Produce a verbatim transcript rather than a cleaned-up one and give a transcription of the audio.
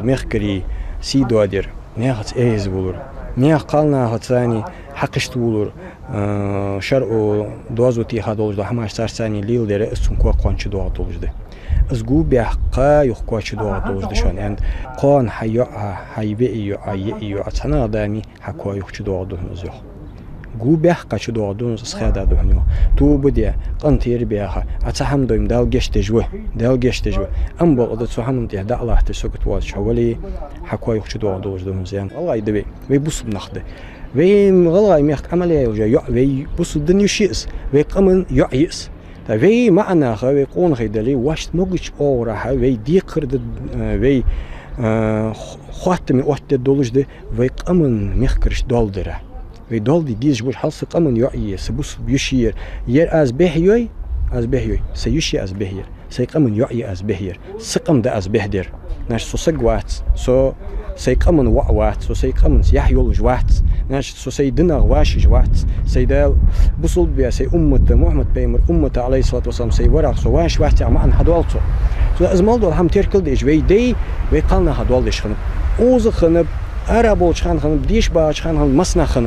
Мехкарий сий доадар, наьхаца эздел вулар, наьха кхалнахаца царна хьакхашта вулар, э, шарӀо доазув теха долаш дола хӀамаш царца царна леладар, из цун коа кхоана чудоагӀаргдолаш да. Из гу баьккха юха коа чудоагӀаргдолаш да шоана, аьннад. Кхоана хьа йоӀ, хьа веи йоӀ, йеи йоӀ, цхьаннахьа дами хьа коа юха чудоагӀаргда хьона из, йоах. Гу баьккха чудоагӀаргда хьона из, из хададо хьона, йоах. Тоба де, къинтӀера баьха, Ӏа цхьа хӀама дой-м, Дала гешт деш ва, Дала гешт деш ва. Амма бакъда цу хӀаман тӀа дӀа а латташ, сагот воацаш хьо вале, хьа коа юха чудоагӀаргдолаш да хьона из, аьнна. ГӀалгӀай да вай, вай бусалба нах да. Вай гӀалгӀай мехка Ӏамал яь йола йоӀ, вай бусалба дина йиш я из, вай къаман йоӀ я из. ТӀаккха вай маӀа нах, вай къонахий дале, вайшта могача оагӀорахьа вай декхар да, э, вай, э, х-, хоаттаме оттадергдолаш да вай къаман мехкарашта доал дар. Вай доал де дезаш ба уж: хьал са къаман йоӀ я ер, са бусалба йиш я ер. Ер аз бӀехъю, аз бӀехъю, са йиш я аз бӀехъю ер, сай къаман йоӀ я аз бӀехъю ер, са къам да аз бӀехдер. Значит, со саг вац, со сай къаман воӀ вац, со сай къаманца яхь йолаш вац, значит, со сай динах вӀашагӀвац, сай Дала бусалба ваь, сай уммата, Мухьаммад пайхамара уммата, Ӏалайхи ссалату вассалам, сай варах со вӀашагӀвац яха маӀан хьадоал цо. Цо из мел дола хӀама теркал деш, вай даьй, вай кхалнаха доал деш хиннаб. Укхаза хиннаб, ара болча хана хиннаб, деша багӀача хана хиннаб, массанахьа хиннаб.